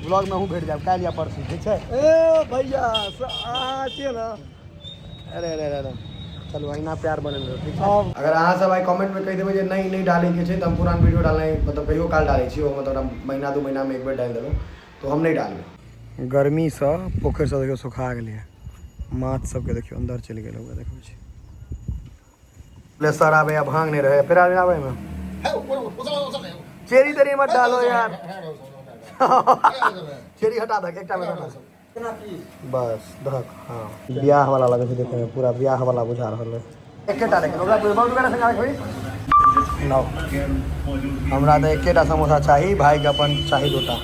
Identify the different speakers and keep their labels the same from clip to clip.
Speaker 1: Blog में अहूँ भेट जायब काल्हि या परसू, ठीक छै?
Speaker 2: ए भैया, अहाँ छियै ने।
Speaker 1: अरे अरे अरे चलू अहिना प्यार बनल रहू, ठीक छै? अगर अहाँ सब आइ कमेंट में कहि देबै जे नहि नहि डालैके छै तऽ हम पुरान वीडियो डालनाइ मतलब कहियो काल डालै छी, ओ मतलब महीना 2 महीना में एक बेर डालि देलहुँ, तऽ हम नहि डालबै। गर्मीसँ पोखरि सब देखियौ सुखा गेलैए, माछ सबके देखियौ अन्दर चलि गेल, ओकरा देखबै छी। ले सर आबे भांग नहीं रहे फिर आबे आबे में चेरी तेरी मत डालो यार, चेरी हटा दे एकटा में बस धक। हाँ ब्याह वाला लगे छै देखे में, पूरा ब्याह वाला बुझा रहल है। एकेटा लेकिन ओकरा बहुत दुकान से आबै नो हमरा तऽ एकेटा समोसा चाही, भाई के अपन चाही दूटा।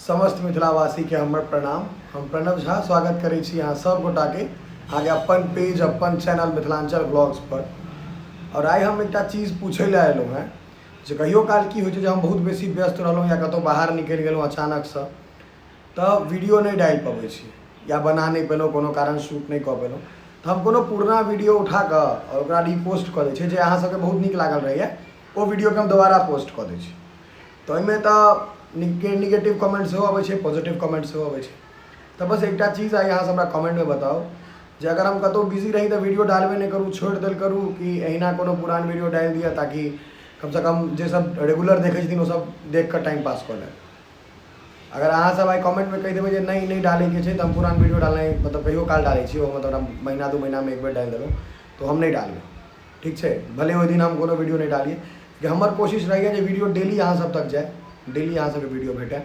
Speaker 1: समस्त मिथिलावासी के हमर प्रणाम। हम प्रणव झा स्वागत करै छी अहाँ सब गोटा के अहाँके अपन पेज अपन चैनल मिथिलांचल ब्लॉग्स पर। और आइ हम एकटा चीज पूछै लए एलहुँ हेँ जे कहियो काल की होइ छै जे हम बहुत बेसी व्यस्त रहलहुँ या कतहु बाहर निकलि गेलहुँ अचानकसँ तऽ वीडियो नहि डालि पबै छी या बना नहि पेलहुँ, कोनो कारण शूट नहि कऽ पेलहुँ, तऽ हम कोनो पुरना वीडियो उठा कऽ आओर ओकरा रिपोस्ट कऽ दै छियै जे अहाँ सबके बहुत नीक लागल रहैए, ओ वीडियोके हम दोबारा पोस्ट कऽ दै छी। तऽ ओहिमे तऽ निगेटिव कमेंट सेहो अबै छै, पॉजिटिव कमेंट सेहो अबै छै। तऽ बस एकटा चीज आइ अहाँ हमरा कमेंटमे बताउ जे अगर हम कतहु बिजी रही तऽ वीडियो डालबे नहि करू, छोड़ि देल करू कि एहिना कोनो पुरान वीडियो डालि दिअ ताकि कमसँ कम जे सब रेगुलर देखै छथिन ओ सब देख कऽ टाइम पास कऽ लेत। अगर अहाँ सब आइ कमेंटमे कहि देबै जे नहि नहि डालैके छै तऽ हम पुरान वीडियो डालनाइ मतलब कहियो काल डालै छी, ओ मतलब महीना 2 महीनामे एक बेर डालि देलहुँ, तऽ हम नहि डालबै, ठीक छै? भले ओहि दिन हम कोनो वीडियो नहि डालियै, कि हमर कोशिश रहैए जे वीडियो डेली अहाँ सब तक जाय, डेली अहाँ सबके वीडियो भेटै।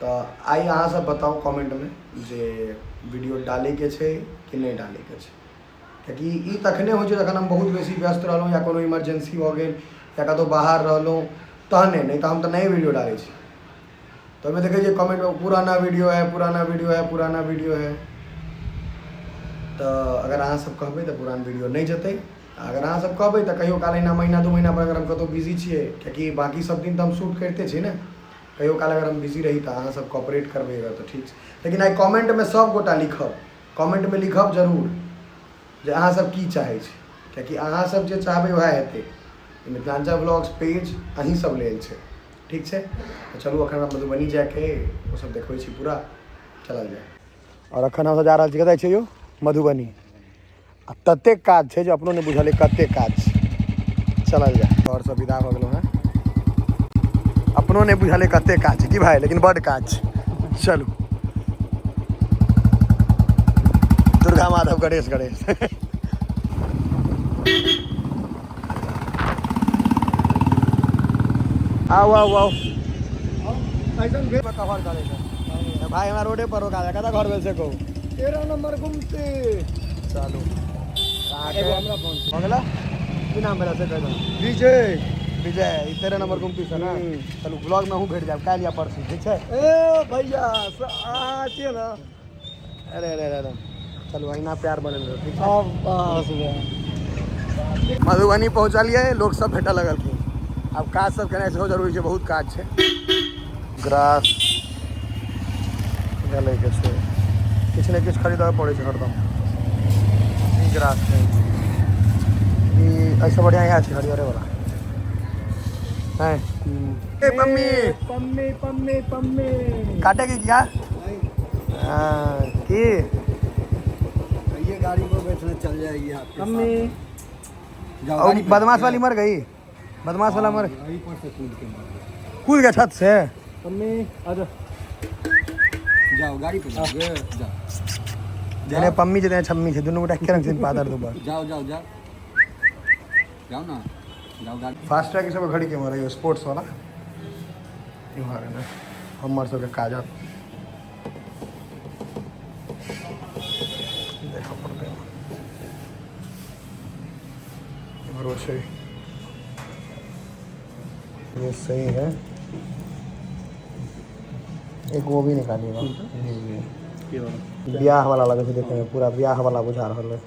Speaker 1: तऽ आइ अहाँ सब बताउ कमेंटमे जे वीडियो डालैके छै कि नहि डालैके छै, कियाकि ई तखने होइ छै जखन हम बहुत बेसी व्यस्त रहलहुँ या कोनो इमरजेंसी भऽ गेल या कतहु बाहर रहलहुँ तहने, नहि तऽ हम तऽ नहि वीडियो डालै छी। तऽ ओहिमे देखै छियै कमेंटमे पुराना वीडियो है, पुराना वीडियो है, पुराना वीडियो है। तऽ अगर अहाँ सब कहबै तऽ पुरान वीडियो नहि जेतै, अगर अहाँ सब कहबै तऽ कहियो काल एहिना महीना 2 महीना पर अगर हम कतहु बिजी छियै, कियाकि बाँकी सब दिन तऽ हम शूट करिते छी ने, कहियो काल अगर हम बिजी रही तऽ अहाँ सब कॉपरेट करबै अगर तऽ ठीक छै। लेकिन आइ कमेंटमे सब गोटा लिखब, कमेंटमे लिखब जरूर जे अहाँ सब की चाहै छी, कियाकि अहाँ सब जे चाहबै वएह हेतै। मिथिलांचल ब्लॉग्स पेज अहीं सब लेल छै, ठीक छै? तऽ चलू अखन हमरा मधुबनी जायके ओ सब देखबै छी पूरा, चलल जाय। और अखन हमसब जा रहल छी, कतऽ छी यौ? मधुबनी। आ ततेक काज छै जे अपनो नहि बुझल अइ कतेक काज छै, चलल जाय। घर से विदा भऽ गेलहुँ हेँ, अपनो नहि बुझल अइ कतेक काज छै की भाई, लेकिन बड्ड काज छै। चलू दुर्गा माधव गणेश गणेश। आउ आउ आउ, कवर करै छै भाई, हमरा रोडे पर रोका दे। कतऽ घर भेल से कहू?
Speaker 2: 13 नंबर गुमती।
Speaker 1: चलू
Speaker 2: एगो हमरा फोन
Speaker 1: भऽ गेल। की नाम भेल से कहि दो?
Speaker 2: विजय।
Speaker 1: विजय, ई 13 नंबर गुमती से ने? चलू ब्लॉग में अहूँ भेट जायब काल्हि या परसू, ठीक छै?
Speaker 2: ए भैया, अहाँ छियै ने।
Speaker 1: अरे अरे अरे चलू अहिना प्यार बनल रहू, ठीक छै? मधुबनी पहुँचलियै, लोक सब भेटऽ लगलखिन। आब काज सब केनाइ सेहो जरूरी छै, बहुत काज छै। ग्रास लैके छै, किछु ने किछु खरीदऽ पड़ै छै हरदम। ई ग्रास छै, ई एहिसँ बढ़िआँ इएह छै हरियरे वाला। नहीं ए पम्मी
Speaker 2: पम्मी पम्मी पम्मी
Speaker 1: काटेगी क्या? हाँ की
Speaker 2: ये गाड़ी पर बैठने चल जाएगी आपके। पम्मी
Speaker 1: और बदमाश वाली मर गई, बदमाश वाला मर
Speaker 2: गाड़ी पर से कूद के मर गया।
Speaker 1: कूद गया छत से।
Speaker 2: पम्मी आजा, जाओ गाड़ी पे जाओ, जाओ।
Speaker 1: जेने पम्मी छै तेने छम्मी छै, दुनू गोटा एके रंग छै पातर दुबर।
Speaker 2: जाओ जाओ जाओ जाओ ना, जाओ गाड़ी।
Speaker 1: फास्ट ट्रैक सब घड़ी के मरे स्पोर्ट्स वाला इम्हर ने हमर सबके काजक देखऽ पड़तै। इम्हरो छै, ये सही है। एक वो भी निकालिएगा, ब्याह वाला लगे छै देखे में, पूरा ब्याह वाला बुझा रहल है।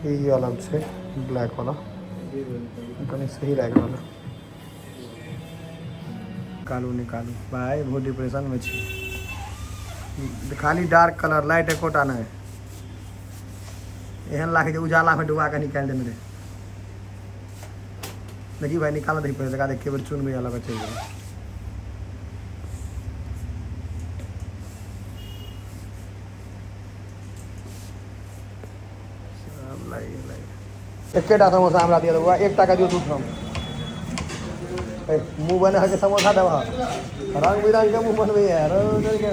Speaker 1: ई अलग छै, ब्लैक वाला कनि सही लागि रहल है। निकालू निकालू भाई, बहुत डिप्रेशन में छी। खाली डार्क कलर, लाइट एकोटा नहि। एहन लागै छै उजाला में डुबा के निकालि देने रहे। देखी भाई निकाल दही पहिले, तकर बाद एके बेर चुनबै अलग चलि जेबै। एकेटा समोसा हमरा दिअ बौआ, एकटा के दियौ दू ठाम। मुँह बना के समोसा देबह, रंग बिरंग के मुँह बनबैया रंग के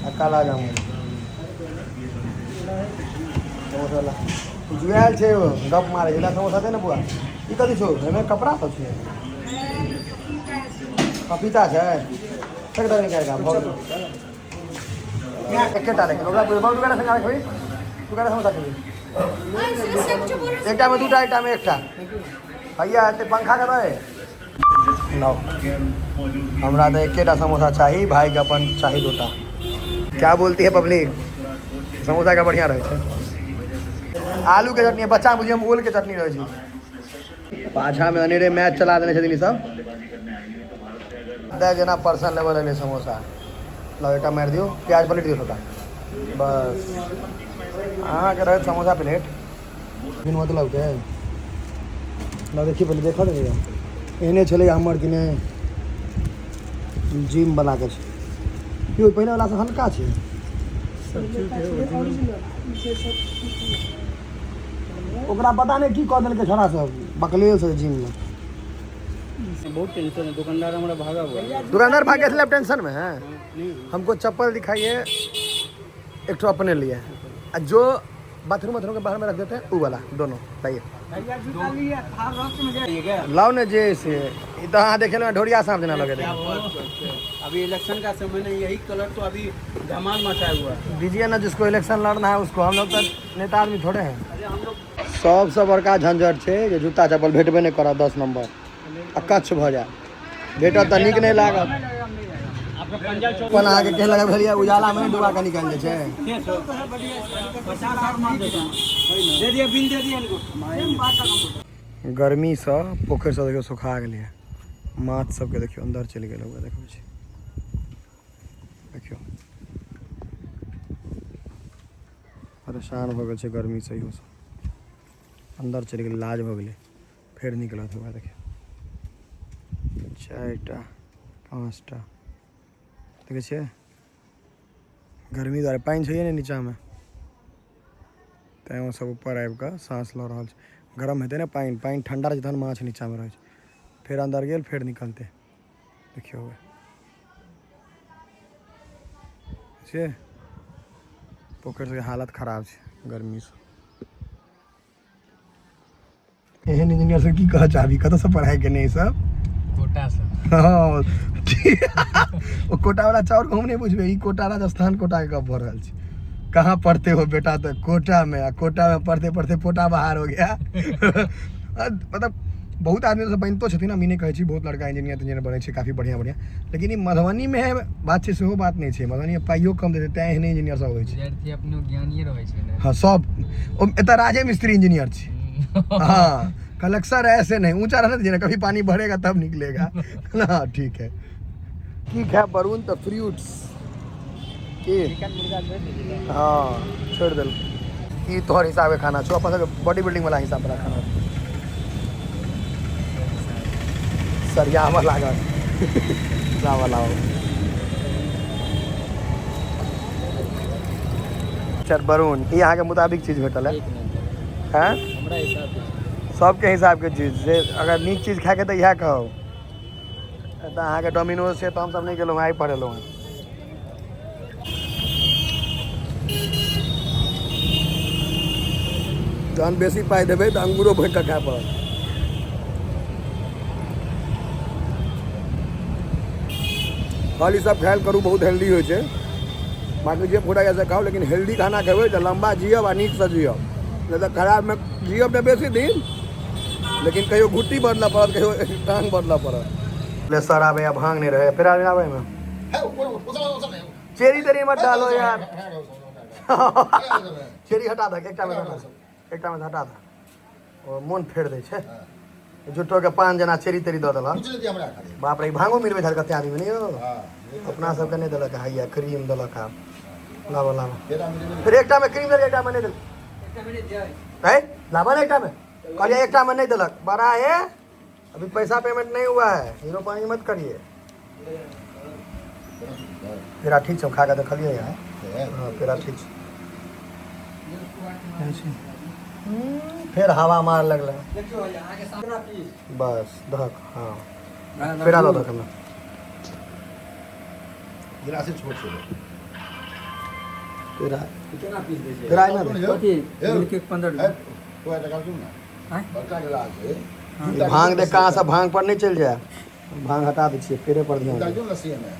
Speaker 1: आ काला जामुन समोसा ला। जुआयल छै ओ, गप मारै छै। ला समोसा दे ने बौआ। ई कथी छौ? एहिमे कपड़ा सब छै, पपीता छै। फेंक दे निकालि कऽ, भऽ गेल। एकेटा लेकिन ओकरा बाबू, तू केना सिंघाड़ा खेबही? तू केना समोसा खेबही? एकटा में दूटा, एकटा में एकटा। भैया, एते पंखा कतऽ है? लाओ, हमरा तऽ एकेटा समोसा चाही, भाईके अपन चाही दूटा। क्या बोलती है पब्लिक? समोसा के बढ़िया रहै छै। आलू के चटनी बच्चा बुझिए हम ओल के चटनी रहै छै। पाछा में अनेरे मैच चला देने छथिन ई सब। दे जेना पर्सन लेवल एलै समोसा। लाओ, एकटा मारि दियौ, प्याज पलटि दियौ छोटा। बस अहाँके रहत समोसा प्लेट बिन मतलब के। लाओ, देखिए, पहिले देखऽ दे। एहने छलै हमर कि नहि? जिम बना के छै यौ, पहिले वाला से हल्का छै। ओकरा पता नहि की कऽ देलकै छोड़ा सब बकलेल से जिम में।
Speaker 2: बहुत टेंशन है, दुकानदार हमारा भागा हुआ है।
Speaker 1: दुकानदार भाग गया, टेंशन में है।
Speaker 2: नहीं।
Speaker 1: हमको चप्पल दिखाइए एक ठो अपने लिए आ जो बाथरूम वाथरूम के बाहर में रख देते हैं वो वाला, दोनों लाइए।
Speaker 2: भैया, जूता लिए थार रख में जाइए क्या?
Speaker 1: लाओ ने। जे से ई तो अहाँ देखे में ढोरिया साहब जेना लगे।
Speaker 2: क्या बात करते हैं? अभी इलेक्शन का समय नहीं, यही कलर तो अभी धमाल मचाया हुआ है।
Speaker 1: दीजिए ना, जिसको इलेक्शन लड़ना है उसको। हम लोग तो नेता आदमी थोड़े हैं।
Speaker 2: अरे, हम लोग
Speaker 1: सबसँ बड़का झंझट छै जे जूता चप्पल भेटबे नहि करत। 10 नंबर आ कच्छ भऽ जायत, भेटत तऽ नीक नहि लागत।
Speaker 2: आपका पंजा चौक।
Speaker 1: अपन अहाँके केहन लगल भेलियै? उजालामे नहि डुबा कऽ निकालि दै छै।
Speaker 2: 50 और मार देता, दे दिया बिल, दे दिया इनको।
Speaker 1: गर्मीसँ पोखरि सब देखियौ सुखा गेलै। माछ सबके देखियौ, अन्दर चलि गेल। ओकरा देखबै छी, देखियौ, परेशान भऽ गेल छै गर्मीसँ। इहो सब अन्दर चलि गेलै, लाज भऽ गेलै, फेर निकलत। ओकरा देखियौ, चारिटा पाँचटा देखै छियै। गर्मी दुआरे पानि छैहे नहि नीचाँमे, तैँ ओ सब ऊपर आबि कऽ साँस लऽ रहल छै। गरम हेतै ने पानि, पानि ठण्डा रहै छै तहन माछ नीचाँमे रहै छै। फेर अन्दर गेल, फेर निकलतै। देखियौ छियै, पोखरि सबके हालत खराब छै गर्मीसँ। एहन इंजीनियर से की कहऽ चाहबी? कतऽसँ पढ़ाइ केने ई सब?
Speaker 2: कोटा से।
Speaker 1: हँ, ओ कोटा वाला चाउर हम नहि बुझबै। ई कोटा राजस्थान कोटा के गप भऽ रहल छै। कहाँ पढ़ते हो बेटा? तऽ कोटा में, आ कोटा में पढ़ते पढ़ते पोटा बाहर हो गया। मतलब बहुत आदमी सब बनितो छथिन, हम ई नहि कहै छी। बहुत लड़का इंजीनियर तिंजीनियर बनै छै, काफी बढ़िआँ बढ़िआँ। लेकिन ई मधुबनीमे बात छै, सेहो बात नहि छै। मधुबनीमे पाइयो कम देतै, तैँ एहने इंजीनियर सब होइ छै।
Speaker 2: विद्यार्थी अपनो ज्ञानिए रहै छै ने।
Speaker 1: हाँ, सब ओ एतऽ राजे मिस्त्री इंजीनियर छै। हाँ, कलेक्शन ऐसे नहीं ऊंचा रहना चाहिए ना, कभी पानी भरेगा तब निकलेगा। हाँ, ठीक है। की खाय वरुण? तऽ फ्रूट्स की?
Speaker 2: चिकन मुर्गा छोड़ि देलियै।
Speaker 1: हाँ, छोड़ि देलकै। ई तोहर हिसाबके खाना छौ, अपन सबके बॉडी बिल्डिंग वाला हिसाब वाला खाना। सरियाबऽ लागल। लाबऽ लाबऽ। चल वरुण, ई अहाँके मुताबिक चीज भेटल है?
Speaker 2: एक नंबर।
Speaker 1: हैं?
Speaker 2: हमरा हिसाब से।
Speaker 1: सबके हिसाबके चीज जे अगर नीक चीज खायके तऽ इएह कहू। तऽ अहाँके डोमिनोज छै तऽ हमसब नहि गेलहुँ, आइ पर एलहुँ हँ। जहन बेसी पाइ देबै तऽ अंगूरो भरि कऽ खाय पड़त। फल ई सब खायल करू, बहुत हेल्दी होइ छै। बाँकी जे फुराइ से खाउ, लेकिन हेल्दी खाना खेबै तऽ लम्बा जियब आ नीकसँ जियब। नहि तऽ खराबमे जियब तऽ बेसी दिन, लेकिन कहियो घुट्टी बदलऽ पड़त, कहियो टांग बदलऽ पड़त। ले सर, आबे भांग नहीं रहे फिर आबे आबे में। चेरी तेरी मत डालो यार, चेरी हटा दे। एकटा में हटा दे, एकटा में हटा दे। ओ मोन फेर दै छै। झूठो के पान जेना चेरी तेरी दऽ देलक। बाप रे, ई भांगो मिलबै छल कते आदमी नहि यौ। अपना सबके नहि देलक। हैया क्रीम देलक। आब लाबऽ लाबऽ। फिर एकटा में क्रीम देलक, एकटा में नहि देलक। है, लाबऽ ने। एकटा में कहलियै, एकटा में नहि देलक। बड़ा है, अभी पैसा पेमेंट नहीं हुआ है, हीरो पानी मत करिए। पेड़ा ठीक छै, खा कऽ देखलियै। यहाँ, हाँ, पेड़ा ठीक छै। फेर हवा मार लगलै।
Speaker 2: देखियौ भैया, अहाँके सामने पीस।
Speaker 1: बस दहक। हाँ, फेर आलो दहक हमरा।
Speaker 3: गिलासे छोट छै।
Speaker 1: फेर
Speaker 2: केना पीस दै छै?
Speaker 1: फेर आइ ना दे।
Speaker 2: कथी? मिल्क केक 15 रुपया।
Speaker 3: तो टका क्यों ना?
Speaker 2: आँय?
Speaker 3: बड़का गिलास है।
Speaker 1: ई भांग देख, कहाँ से भांग पर नहि चलि जाए। भांग हटा दै छियै, पेड़े पर ध्यान
Speaker 3: जूता
Speaker 1: दे।
Speaker 3: क्यों लस्सी में?